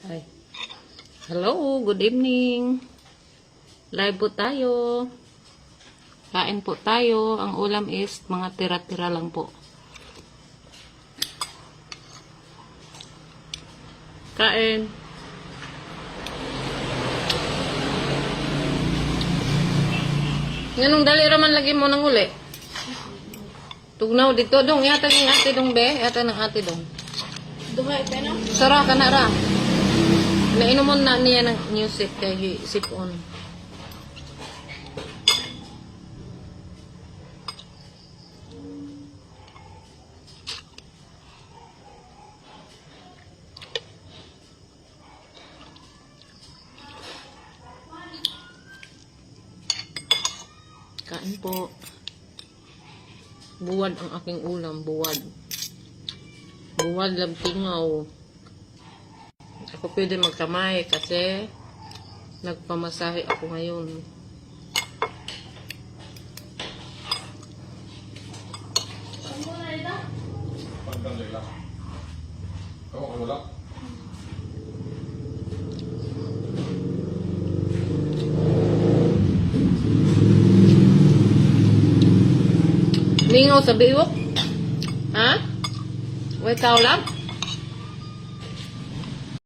Ay. Hello, good evening. Live po tayo. Kain po tayo. Ang ulam is mga tira-tira lang po. Kain. Nganong dali raman lagi mo nang uli? Tugnaw dito dong, yata ng ate dong be, yata ng ate dong. Duha ito no? Sara ka na ra. Nainumon na niya ng music kay sipon. Kain po. Buwad ang aking ulam, buwad. Buwad lang tingaw. Ako pwede magkamay kasi nagpamasahe ako ngayon. Pagdang lang. Ako wala. Lingaw sa biwok? Ha? Way tao lang?